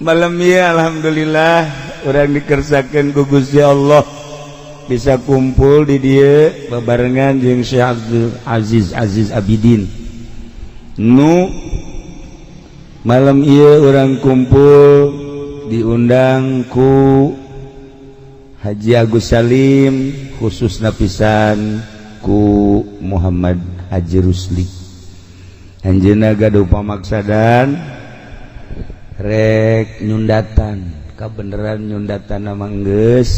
Malam ya, alhamdulillah urang dikersakeun ku Gusti Allah bisa kumpul di dieu babarengan jeung Syekh Abdul Aziz Aziz Abidin. Nu malam ieu urang kumpul diundang ku Haji Agus Salim, khusus napisan ku Muhammad Haji Rusli. Anjeunna gaduh pamaksadan rek nyundatan. Kabeneran nyundatan nama geus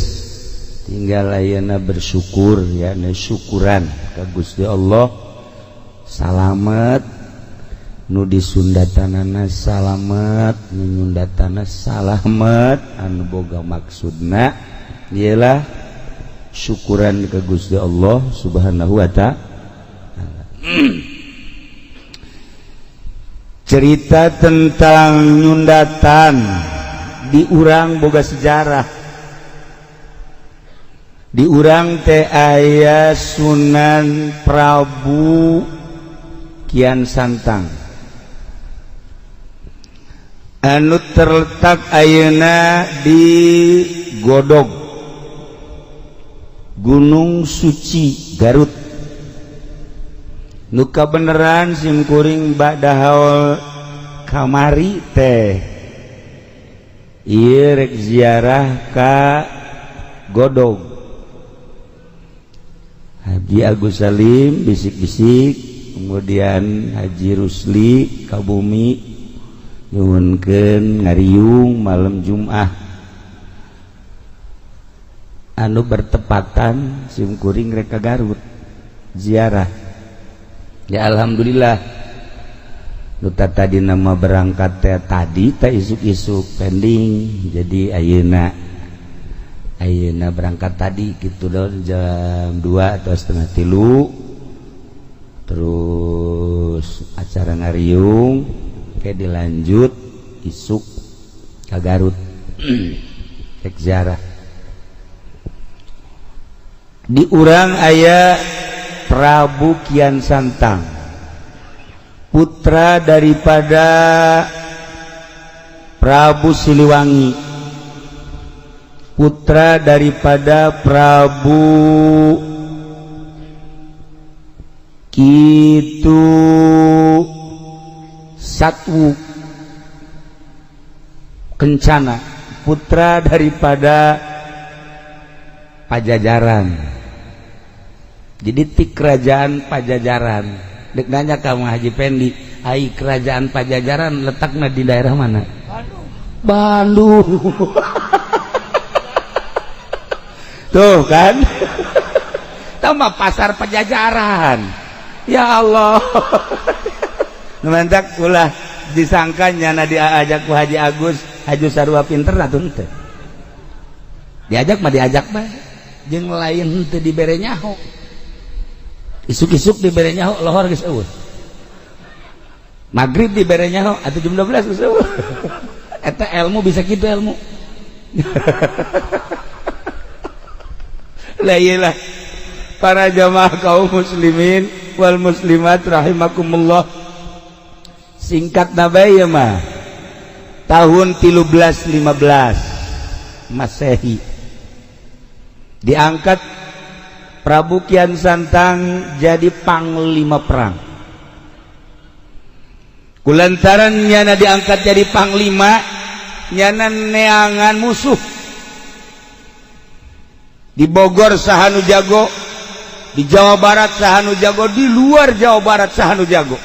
tinggal ayeuna bersyukur ya, syukuran ka Gusti Allah salamet nu disundatanana, salamet nu nyundatana, salamet anu boga maksudna. Ialah syukuran ke Gusti Allah Subhanahu wa Ta'ala. Cerita tentang nyundatan di urang boga sejarah. Di urang teh aya Sunan Prabu Kian Santang anu terletak ayeuna di Godog, Gunung Suci, Garut. Nu kabeneran sim kuring ba'da haul kamari teh ieu rek ziarah ka Godog. Haji Agus Salim bisik-bisik, kemudian Haji Rusli ka bumi nyuhunkeun ngariung malam Jumat anu bertepatan sim kuring rek ka Garut ziarah. Ya, alhamdulillah nu tadi nama berangkat teh tadi teh isuk-isuk pending, jadi ayeuna ayeuna berangkat tadi gitu dong, jam 2 atau 2.30, terus acara ngariung kayak dilanjut isuk ke Garut rek ziarah. Di urang aya Prabu Kian Santang, putra daripada Prabu Siliwangi, putra daripada Prabu Kitu Satwu Kencana, putra daripada Pajajaran. Jadi ti kerajaan Pajajaran. Dek nanya kamu Haji Pendi, ai kerajaan Pajajaran letaknya di daerah mana? Bandung. Tuh kan, tambah pasar Pajajaran. Ya Allah, mantak ulah disangkanya na diajak ku Haji Agus Haji sarua pinter atuh henteu. Diajak mah diajak mah jeung lain henteu dibere nyaho. Isuk-isuk dibere nyaho, lohor geus eueuh. Maghrib dibere nyaho atuh jam 12 geus eueuh. Eta ilmu bisa kitu ilmu. Lah iyalah, para jamaah kaum muslimin wal muslimat rahimakumullah, singkat nabai ya mah tahun 1315 Masehi diangkat Prabu Kian Santang jadi panglima perang. Kulantaran nyana diangkat jadi panglima, nyana neangan musuh di Bogor saha nu jago, di Jawa Barat saha nu jago, di luar Jawa Barat saha nu jago.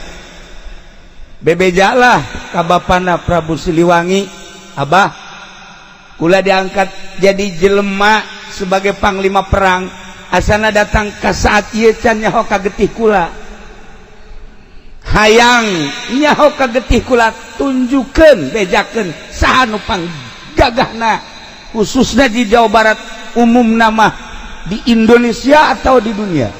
Bebejalah ka bapana Prabu Siliwangi, "Abah, kula diangkat jadi jelema sebagai panglima perang, asana datang ke saat ieu can nyaho ka getih kula. Hayang nyaho ka getih kula, tunjukkeun, bejakeun saha nu panggagahna, khususnya di Jawa Barat, umum nama di Indonesia atau di dunia."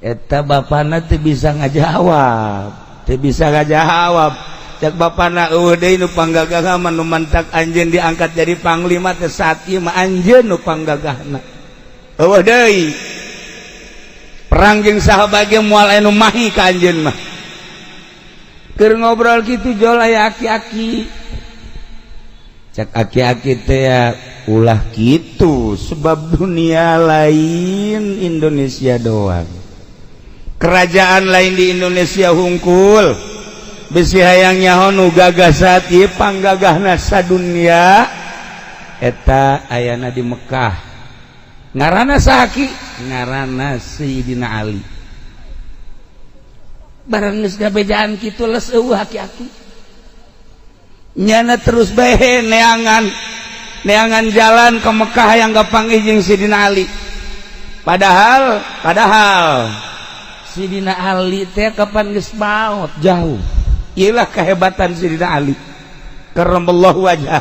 Eta bapana teu bisa ngajawab, teu bisa ngajawab. Cek bapana, "Eueuh deui nu panggagah mah. Nu mantak anjeun diangkat jadi panglima teh saat ieu mah anjeun nu panggagahna. Eueuh deui. Perang jeung saha ge moal anu mahi ka anjeun mah." Keur ngobrol kitu jol aya aki-aki. Cek aki-aki teh ulah kitu sebab dunia lain Indonesia doang. Kerajaan lain di Indonesia hungkul. Bisi hayang nyaho nu gagah saat ieu panggagahna sadunia eta ayana di Mekah. Ngaranna saha ki? Ngaranna Sayyidina Ali. Barang geus gabejaan kitu les eueuh aki-aki. Nyana terus bae neangan neangan jalan ke Mekah yang kapanggih jeung Sayyidina Ali. Padahal padahal Sayyidina Ali teh kapan geus maot jauh. Iyalah kehebatan Sayyidina Ali karramallahu wajah.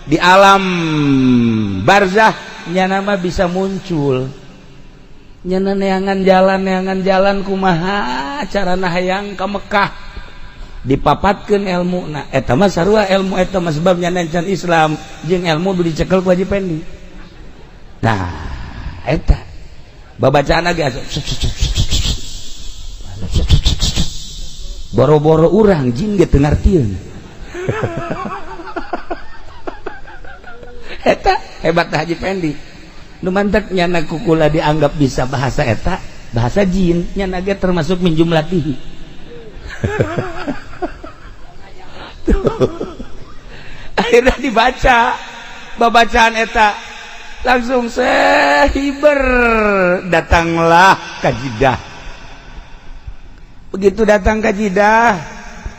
Di alam barzah nyana mah bisa muncul. Nyana neangan jalan kumaha carana hayang ka Mekah. Dipapatkeun ilmuna eta mah sarua ilmu eta mah sebab nyana can Islam jeung ilmu nu dicekel ku Haji Pendi. Nah eta babacaan ge boro-boro urang jin ge teu ngartieun. Eta hebat Haji Pendi. Nu mantak nyana kukula dianggap bisa bahasa eta, bahasa jin, nyana ge termasuk min jumlatihi. Akhirnya dibaca babacaan eta langsung sehiber datanglah ka Jeddah. Begitu datang ke Jeddah,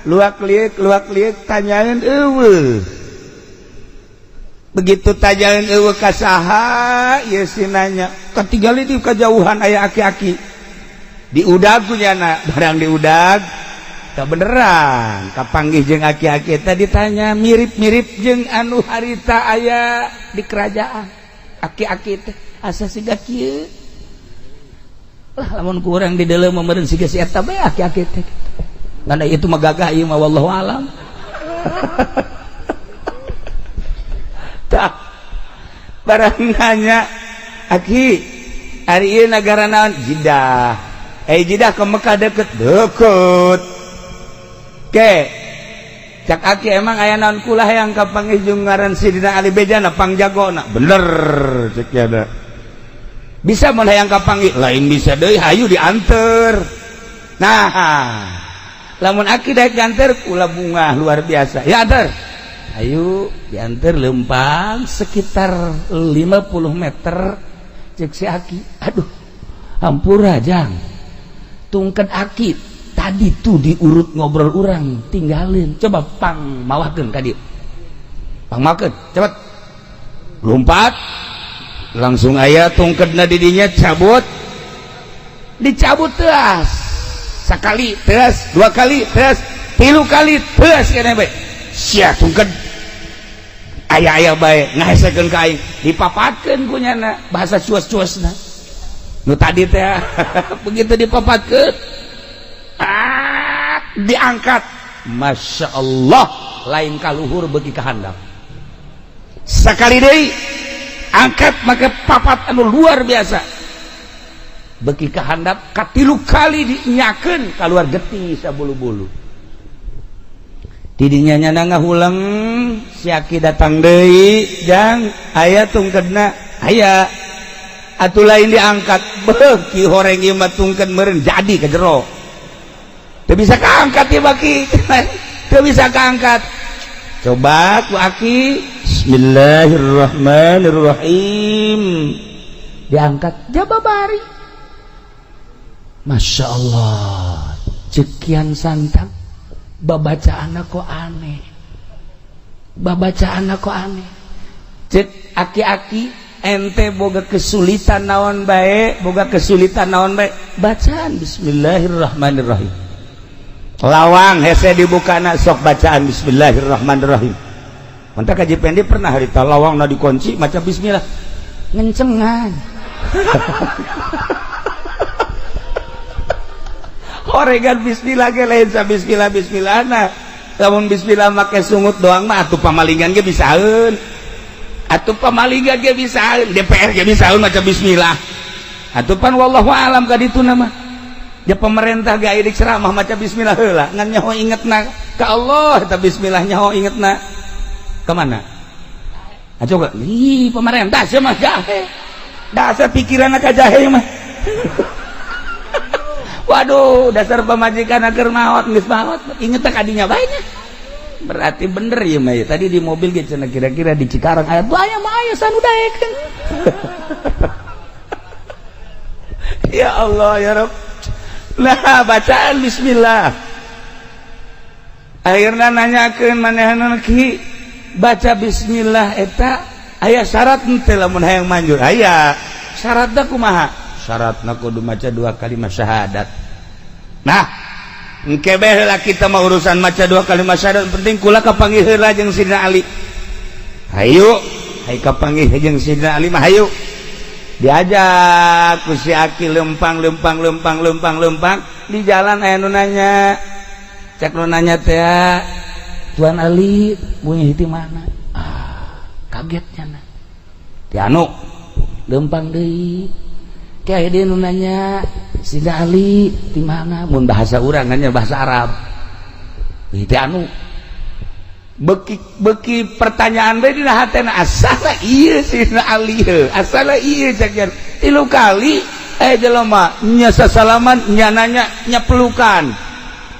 luak liuk tanyain eueuh. Begitu tanyain eueuh ka saha, ieu si nanya. Katinggali di kejauhan aya aki-aki. Diudag ku nyana, barang diudag tak beneran kapanggih jeung aki-aki eta ditanya mirip-mirip jeung anu harita aya di kerajaan. Aki-aki teh asa siga kieu. Lah lamun kurang di dalam meureun siga si eta bae aki-aki teh. Ngan itu mah gagah ieu mah wallahu alam. Tah barang nanya aki ari ieu nagara naon? Jeddah. Jeddah ke Mekah deket. Deket. Ke cak aki emang aya naon kula hayang kapanggih jeung ngaran Sidina Ali bejana pangjagona. Bener cek ada. Bisa mun hayang kapanggih lain bisa deui hayu dianter. Nah lamun aki daek dianter kula bunga luar biasa. Ya anter. Ayo dianter lempang sekitar 50 meter cek si aki. Aduh hampura jang. Tungket aki tadi tuh diurut ngobrol urang tinggalin coba pang mawakeun ka dieu. Pang mawakeun cepet. Lompat langsung aya tungketna didinya cabut. Dicabut teas. Sakali teas, dua kali teas, tilu kali teas keneh bae. Sia tungket. Aya-aya bae ngahesekeun ka aing, dipapatkeun ku nyana bahasa cuas-cuasna. Nu tadi teh begitu dipapatkeun diangkat. Masya Allah lain kaluhur bagi kehandap. Sekali deui angkat make papat anu luar biasa beki kehandap katilu kali dinyakeun keluar getih sabulu-bulu. Tidinya nyana ngahuleng si aki datang deui jang aya tungkedna aya atuh lain diangkat beuki horeng ieu mah tungked meureun jadi ka jero. Teu bisa kaangkat ieu baki. Teu bisa kaangkat. Coba ku aki bismillahirrahmanirrahim. Diangkat jababari. Masya Allah. Cekian santang babacaan kok aneh. Babacaan kok aneh. Cek aki-aki ente boga kesulitan naon bae, boga kesulitan naon bae. Bacaan bismillahirrahmanirrahim. Lawang hese dibuka na sok bacaan bismillahirrahmanirrahim. Mantap Haji Pendi pernah harita lawang na dikunci maca bismillah ngencengan. Horegan bismillah ge lain sa bismillah bismillahna. Lamun bismillah make sungut doang mah atuh pamalingan ge bisaeun. Atuh pamalingan ge bisaeun, DPR ge bisaeun maca bismillah. Atuh pan wallahu alam ka dituna mah. Ya pemerintah ge aya ceramah maca bismillah heula, ngan nyaho ingetna ka Allah eta bismillah, nyaho ingetna ka mana? Ah, coba ih pemerintah sia mah jahe. Dasar pikiran ka jahe mah. Waduh, dasar pamajikan agar maot, geus maot inget ka dinya bae nya. Berarti bener ya mah ya. Tadi di mobil ge cenah kira-kira di Cikarang aya tuh, aya mah aya sanu daekeun. Ya Allah ya Rabb. Nah, bacaan bismillah. Akhirnya nanyakeun manehna, "Ki, baca bismillah eta aya syarat henteu lamun hayang manjur?" "Aya." "Syaratna kumaha?" "Syaratna kudu maca dua kalimat syahadat." Nah, engke bae heula kita mah urusan maca dua kalimat syahadat, penting kula kapanggih heula jeung Sidina Ali. Hayu, hayu kapanggih jeung Sidina Ali mah hayu. Diajak ku si Aki lempang lempang lempang lempang lempang, di jalan aya nu nanya. Cek nu nanya teh, "Tuan Ali punya di mana?" Ah, kagetnya na. Ti anu lempang deui. Kayak dia nu nanya, "Sidina Ali di mana?" Mun bahasa urang kan bahasa Arab. Ti anu beki beki pertanyaan bae dina hatena, asala ieu Sidina Ali heuh, asala ieu cek jan. Tilu kali eh jelema nya sasalaman, nya nanya, nya pelukan.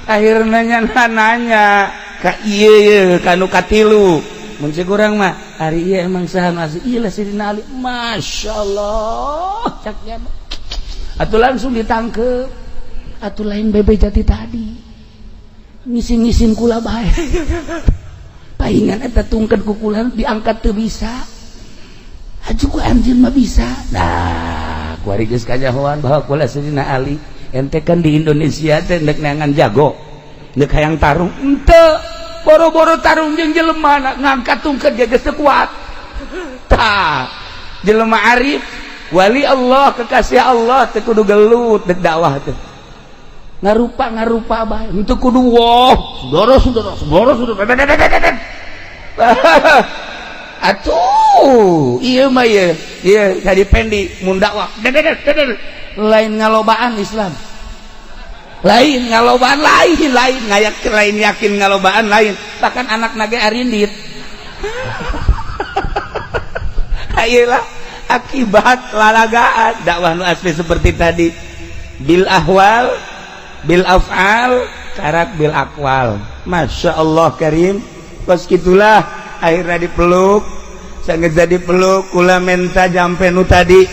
Akhirnya nya nanya ka ieu ye ka nu katilu. Mun cek urang mah, "Ari ieu emang saha nu asli?" "Ieu lah Sidina Ali." Masyaallah cek nya. Atuh langsung ditangkep. Atuh lain bebe jati tadi. Ngisin-ngisin kula bae. Paingan eta tungkeun kukulan diangkat teu bisa. Aju ku anjeun mah bisa. Nah, kuari geus kanyahoan bahwa kula Sidina Ali. Ente kan di Indonesia teh ndek neangan jago. Ndek hayang tarung henteu. Boro-boro tarung jeung jelema ngangkat tungkeun ge geus teu kuat. Tah, jelema arif, wali Allah, kekasih Allah teu kudu gelut dek dakwah teh. Ngarupa ngarupa bae, henteu kudu wah, saudara saudara saudara saudara. Atuh, ieu mah ieu, ieu jadi pendi mun dakwah. Lain ngalobaan Islam. Lain ngalobaan, lain lain ngayak, lain yakin ngalobaan lain. Bahkan anak nage arindit. Ayolah akibat lalagaan dakwah nu asli seperti tadi, bil ahwal, bil af'al, karak bil aqwal. Masya Allah karim. Pas gitulah akhirnya dipeluk, sangat jadi peluk, kula menta jampe nu tadi.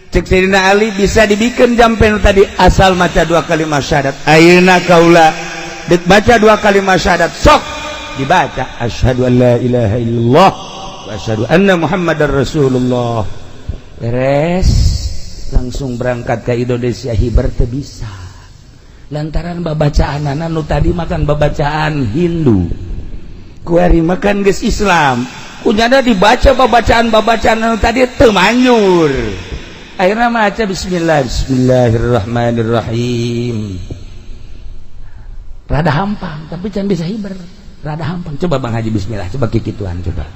Cek Sayyidina Ali, bisa dibikin jampe nu tadi asal maca dua kalimat syahadat. Ayeuna kaula dek baca dua kalimat syahadat, sok dibaca asyhadu an la ilaha illallah wa asyhadu anna muhammadar rasulullah. Beres, langsung berangkat ke Indonesia. Hiber teu bisa lantaran babacaan nu tadi makan babacaan Hindu, kuari makan geus Islam, kunyana dibaca babacaan-babacaan nu tadi teu manjur. Akhirnya maca bismillah, bismillahirrahmanirrahim, rada hampang tapi can bisa hiber, rada hampang. Coba Bang Haji bismillah, coba kikituan, coba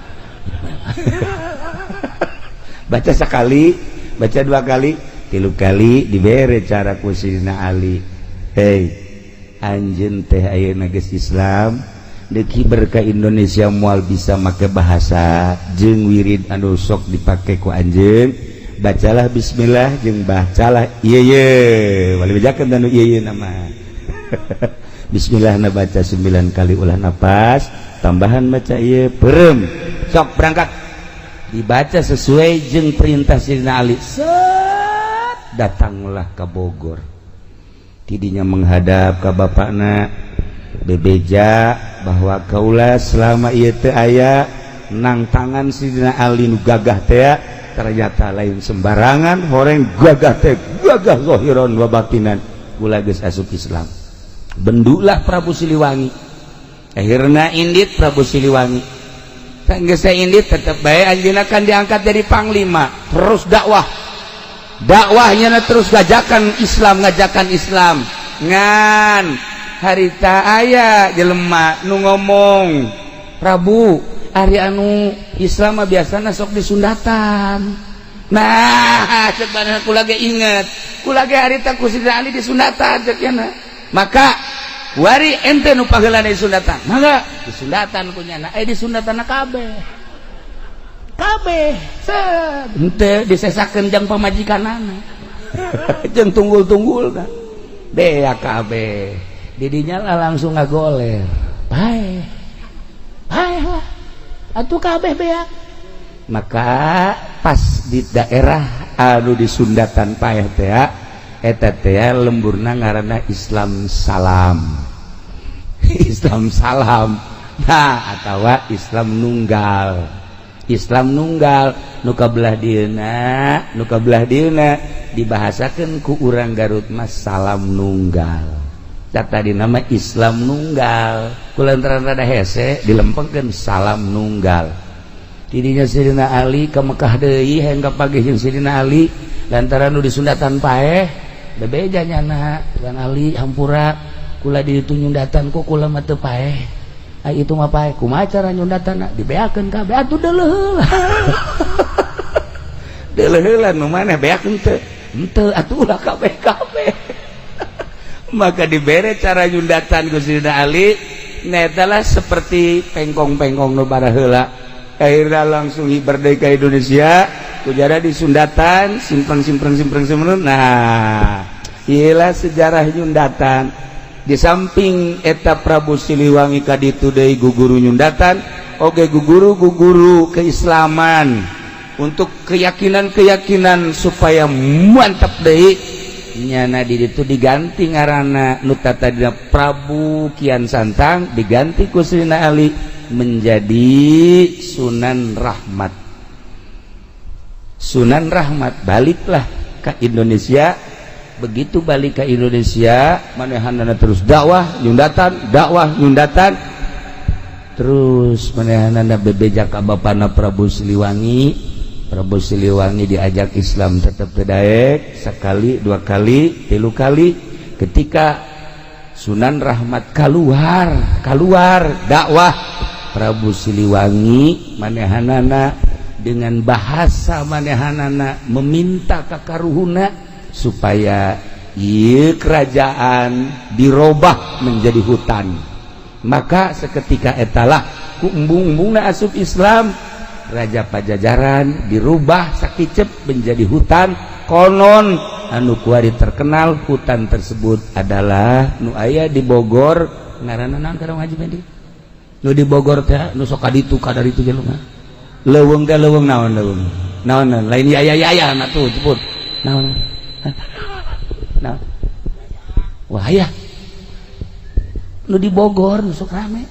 baca sekali, baca dua kali, tilu kali, dibere cara ku Sidina Ali, "Hei, anjeun teh ayeuna geus Islam, deuk hiber ka Indonesia moal bisa make bahasa jeung wirid anu sok dipake ku anjeun. Bacalah bismillah jeung bacalah ieu ye wali bejakeun anu ieu ye nama bismillah na baca 9 kali ulah napas tambahan baca ieu, perem, sok berangkat." Dibaca sesuai jeung perintah Sidina Ali. Set, datanglah ke Bogor, tidinya menghadap ke bapakna, bebeja bahwa kaula selama ieu teu aya nang tangan Sidina Ali nu gagah teh ternyata lain sembarangan, horeng gagah teh gagah zahiran wa batinan, kula geus asup Islam. Bendulah Prabu Siliwangi. Akhirna indit Prabu Siliwangi. Geus indit tetep bae anjeunna kan diangkat jadi panglima, terus dakwah, dakwahnya terus ngajakan Islam, ngajakan Islam. Ngan harita aya jelema nu ngomong, "Prabu, ari anu Islam mah biasana sok disundatan, Nah, cek mana kula ge inget. Kula ge harita ku Sidina Ali disunatan cek nya. Maka wari ente nu paheulana disunatan. Mangga disundatan ku nyana. Eh, disundatan kabeh. Kabeh. Set. Henteu disesakeun jang pamajikanana. Jeung tunggul-tunggulna. Bea kabeh. Didinya lah langsung ngagoler. Paeh. Paeh lah. Atuh kabeh bea. Maka pas di daerah anu disundatan paeh teh eta teh lemburna ngaranna Islam Salam. Islam Salam. Nah, atawa Islam Nunggal. Islam Nunggal nu kabelah dieuna, nu kabelah dieuna dibahasakeun ku urang Garut mah Salam Nunggal. Tadi nama Islam Nunggal. Kulantaran rada hese dilempengkeun Salam Nunggal. Tidinya Sidina Ali ke Mekah deui hayang kapanggih jeung Sidina Ali lantaran nu disundatan paeh bebeja nyana dan Ali hampura kula di ditu nyundatan kok kula mah teu paeh. Ai itu mah paeh, kumaha cara nyundatanna? Dibeakeun kabeh atuh deuleuh heula. Deuleuh heula nu maneh beak henteu? Henteu atuh ulah kabeh kabeh. Maka dibere cara nyundatan ku Sidina Ali netalah seperti pengkong-pengkong nu baraheula. Akhirnya langsung merdeka Indonesia kujara disundatan simpreng simpreng simpreng simpreng. Nah, iyalah sejarah nyundatan. Di samping eta Prabu Siliwangi kaditu deui guguru nyundatan oge guguru guguru keislaman untuk keyakinan-keyakinan supaya mantap deui nyana di ditu diganti ngaranna nu tadina Prabu Kian Santang diganti ku Sidina Ali menjadi Sunan Rahmat. Sunan Rahmat baliklah ke Indonesia. Begitu balik ke Indonesia manehanana terus dakwah nyundatan, dakwah nyundatan terus. Manehanana bebeja ka bapana Prabu Siliwangi. Prabu Siliwangi diajak Islam tetap daek, sekali, dua kali, tilu kali. Ketika Sunan Rahmat keluar keluar dakwah, Prabu Siliwangi manehanana dengan bahasa manehanana meminta ka karuhuna supaya ieu kerajaan dirobah menjadi hutan. Maka seketika etalah ku embung-embungna asup Islam, Raja Pajajaran dirubah sakicep menjadi hutan. Konon anu kuari terkenal hutan tersebut adalah nu aya di Bogor. Ngaranna naon karang Haji Mendi nu di Bogor teh, nu sok kaditu kadaritu jelema? Leuweung teh, leuweung naon, leuweung naon? Lain ya ya ya ya, nah tuh jemput naon naon? Wah ya, nu di Bogor nu sok rame.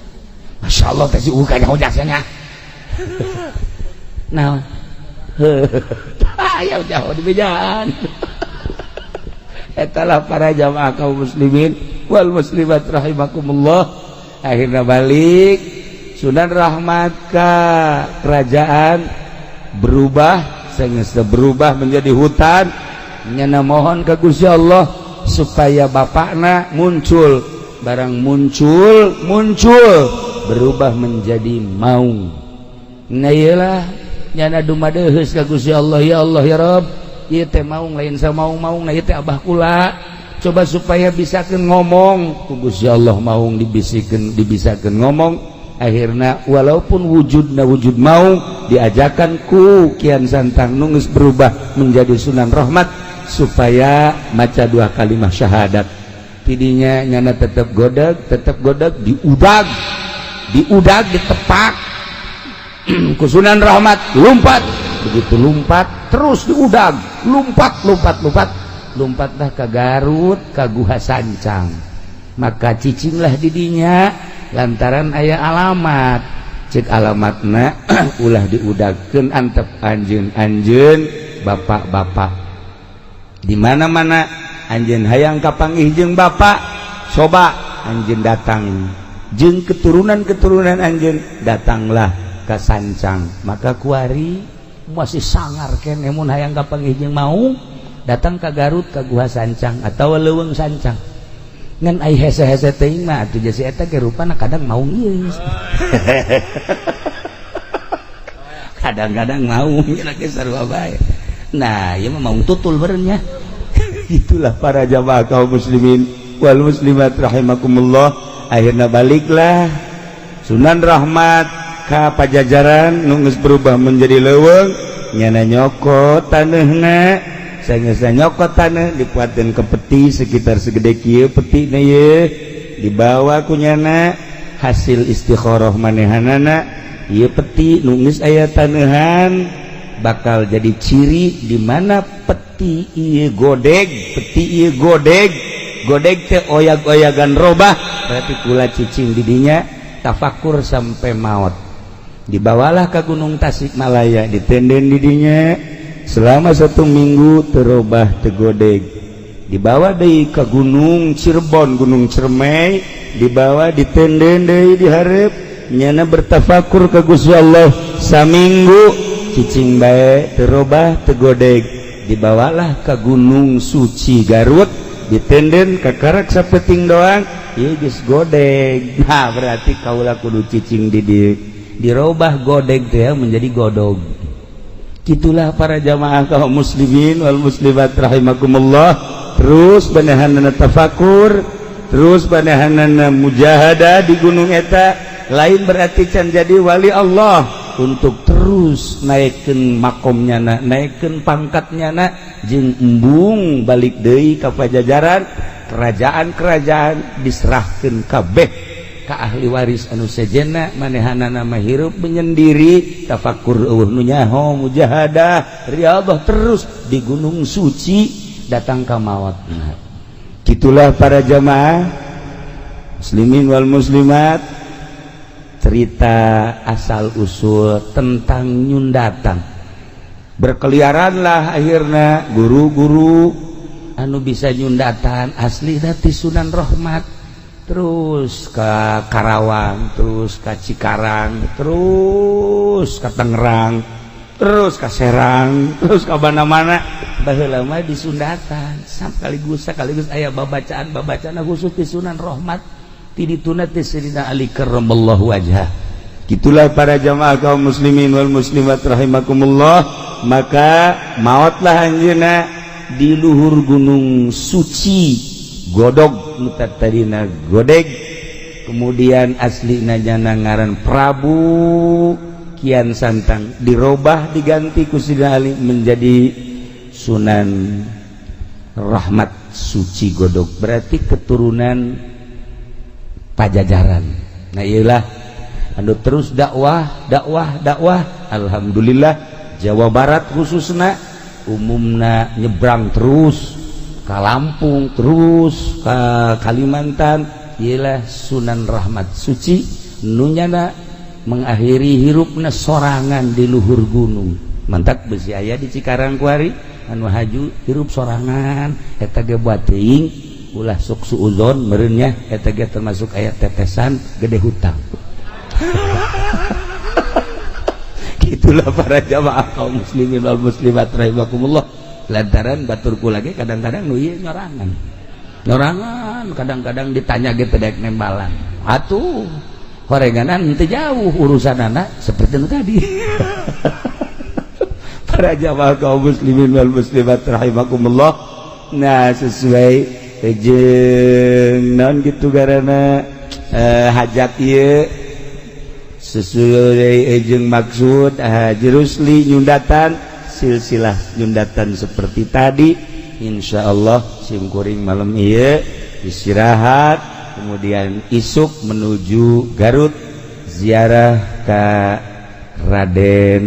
Masya Allah teh si kayaknya hujasnya naon? Aya jauh di bejaan. Etalah para jamaah kaum muslimin wal muslimat rahimakumullah. Akhirnya balik Sunan Rahmat ke kerajaan berubah, sehingga berubah menjadi hutan. Nyana mohon ke Gusti Allah supaya bapakna muncul. Barang muncul muncul berubah menjadi maung. Nah, iyalah nyana dumadeheus ka Gusti Allah, "Ya Allah, ya Rabb, ieu teh maung lain sa maung-maung, nah ieu teh abah kula, coba supaya bisa ngomong." Ku Gusti Allah maung dibisikeun, dibisakeun ngomong. Akhirnya walaupun wujudna wujud maung, diajakan ku Kian Santang nu geus berubah menjadi Sunan Rahmat supaya maca dua kalimat syahadat. Tidinya nyana tetap godag, tetap godag, diudag diudag, ditepak ku Sunan Rahmat, lompat. Begitu lompat terus diudag, lompat lompat lompat, lompatlah ke Garut, ke Guha Sancang. Maka cicinglah didinya lantaran aya alamat. Cek alamatna, "Ulah diudagkeun, antep anjeun anjeun bapak-bapak di mana-mana. Anjeun hayang kapanggih jeung bapak, coba anjeun datang jeung keturunan-keturunan anjeun, datanglah ke Sancang." Maka kuari masih sangar keneh mun hayang kapanggih jeung maung, datang ke Garut, ke Guha Sancang atau Leuweung Sancang. Ngan ai hese-hese teuing mah atuh jasi eta ge rupana kadang maung ieu, kadang-kadang maung ge sarua bae. Nah, ieu mah mau tutul berenya. Itulah para jamaah kaum muslimin wal muslimat rahimakumullah. Akhirnya baliklah Sunan Rahmat ka Pajajaran nu geus berubah menjadi leuweung. Nyana nyokot taneuhna, sanggeus nyokot taneuh, dipuatkeun ke peti sekitar segede kieu petina ye, dibawa ku nyana. Hasil istikharah manehanana, ieu peti nu geus aya taneuhan bakal jadi ciri di mana peti ieu godeg, peti ieu godeg, godeg teh oyag-oyagan robah, berarti kula cicing didinya tafakur sampai maut. Dibawalah ke Gunung Tasikmalaya, ditenden didinya selama satu minggu, terobah, teu godeg. Dibawa deui ke Gunung Cirebon, Gunung Cermai, dibawa, ditenden deui dihareup, nyana bertafakur ke Gusti Allah saminggu, cicing bae, terobah, teu godeg. Dibawalah ke Gunung Suci Garut, ditenden kakarak sapeting doang, ieu geus godeg. Nah, berarti kaula kudu cicing di dieu. Dirobah godeg teh menjadi godog. Gitulah para jamaah kaum muslimin wal muslimat rahimakumullah. Terus manehanana tafakur, terus manehanana mujahadah di gunung eta. Lain berarti can jadi wali Allah, untuk terus naikkan makomnya na, naikkan pangkatnya na, jeung embung balik deui ka Pajajaran. Kerajaan-kerajaan diserahkan kabeh ka ahli waris anu sejenna. Manehanana mah hirup menyendiri, tafakur, euweuh nu nyaho, mujahadah, riyadhah terus di Gunung Suci, datang ka maotna. Gitulah para jamaah muslimin wal muslimat, cerita asal usul tentang nyundatan. Berkeliaranlah akhirnya guru-guru anu bisa nyundatan asli ti Sunan Rahmat, terus ke Karawang, terus ke Cikarang, terus ke Tangerang, terus ke Serang, terus ke mana-mana. Baheula mah disundatan sekaligus sekaligus aya babacaan babacaan khusus di Sunan Rahmat, ti dituna ti Sayyidina Ali karramallahu wajhah. Gitulah para jamaah kaum muslimin wal muslimat rahimakumullah. Maka maotlah anjeunna di luhur Gunung Suci Godog nu tadina godeg. Kemudian aslina nyana ngaran Prabu Kian Santang, dirobah, diganti ku Sidina Ali menjadi Sunan Rahmat Suci Godog, berarti keturunan Pajajaran. Nah, iyalah anu terus dakwah, dakwah, dakwah. Alhamdulillah, Jawa Barat khususnya, umumna nyebrang terus ke Lampung, terus ke Kalimantan. Ialah Sunan Rahmat Suci nu nyana mengakhiri hirupna sorangan di luhur gunung. Mantak besi aya di Cikarang kuari anu haju hirup sorangan. Eta ge buat teuing ulah sok suuzon meureun. Eta ge termasuk aya tetesan gede hutang. Itulah para jamaah kaum muslimin wal muslimat rahimakumullah. Lantaran batur kula ge kadang-kadang nu ieu nyorangan nyorangan, kadang-kadang ditanya ge teu daek nembalan. Atuh horenganan teu jauh urusan anak seperti itu tadi. Para jamaah kaum muslimin wal muslimat rahimakumullah, nah, sesuai jeung naon gitu garana hajat ieu, sesuai jeung maksud Haji Rusli nyundatan, silsilah nyundatan seperti tadi. Insya Allah simkuring malam ieu istirahat, kemudian isuk menuju Garut, ziarah ke Raden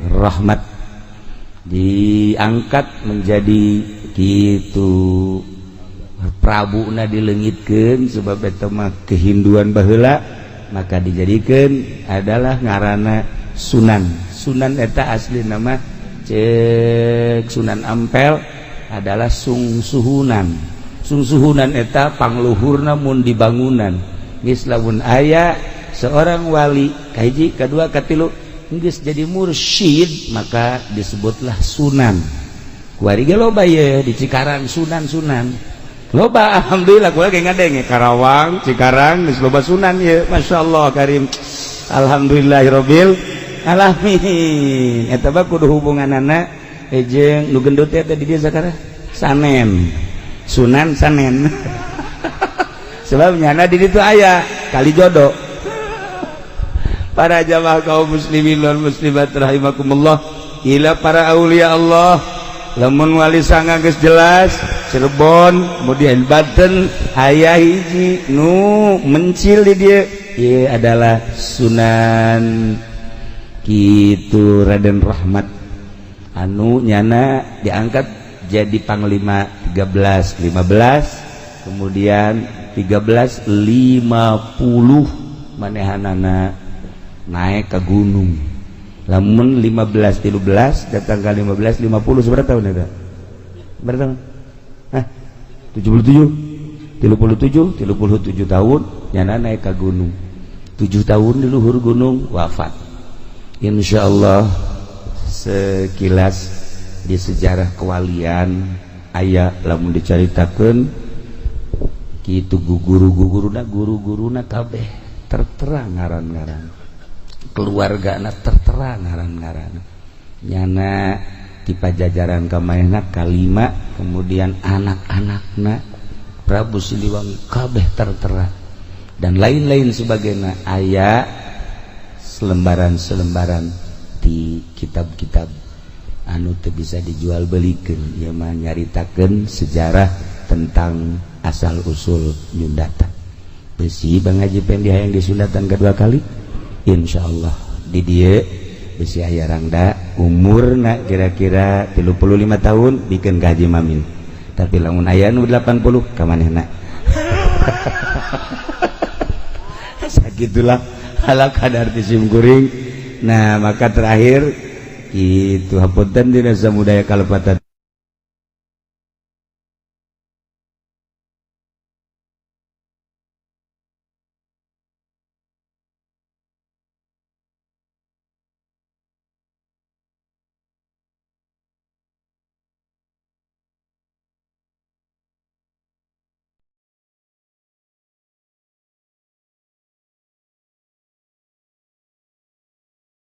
Rahmat, diangkat menjadi gitu Prabu na dilengitkan, sebab itu mah kehinduan baheula, maka dijadikan adalah ngarana Sunan. Sunan eta asli nama cek Sunan Ampel adalah Sungsuhunan. Sungsuhunan eta pangluhurna mun dibangunan. Geus lamun aya seorang wali kahiji, kedua, katilu, geus jadi mursyid, maka disebutlah sunan. Kuari ge loba ye di Cikarang sunan-sunan loba. Alhamdulillah, kula ge ngadenge Karawang, Cikarang geus loba sunan ye. Masya Allah karim, alhamdulillahirabbil alamin. Eta mah kudu hubunganana Jeung nu gendut teh di dieu sakara Sanen, Sunan Sanen, sebab nyana di ditu aya kali jodoh. Para jamaah kaum muslimin dan muslimat rahimakumullah, ila para aulia Allah, lamun Wali Sanga geus jelas Cirebon, kemudian Banten aya hiji nu mencil di dieu, ieu adalah Sunan kitu Raden Rahmat anu nyana diangkat jadi panglima 13 15, kemudian 13 50 manehanana naik ke gunung. Lamun 15 13 datang ke 15 50, seberapa tahun eta? Berapa tahun? Hah? 77, 37, 37 tahun nyana naik ke gunung, 7 tahun di luhur gunung wafat. Insya Allah sekilas di sejarah kewalian aya lamun dicaritakeun kitu, guru-guruna, guru-guruna kabeh tertera ngaran-ngaran, keluarga na tertera ngaran-ngaran. Nyana di Pajajaran kamayana kalima, kemudian anak-anakna Prabu Siliwangi kabeh tertera dan lain-lain sebagainya. Aya selembaran-selembaran di kitab-kitab anu teu bisa dijual belikan ya mah, nyaritakeun sejarah tentang asal usul nyundatan besi. Bang Haji Pendi hayang disundatan kedua kali, insya Allah di dieu besi aya rangda umurna kira-kira 35 tahun bikin gaji mamin, tapi lamun aya nu 80 ka manehna. Sagitulah ala kadar ti sim kuring. Nah, maka terakhir itu, hapunten dina samudaya kalepatan.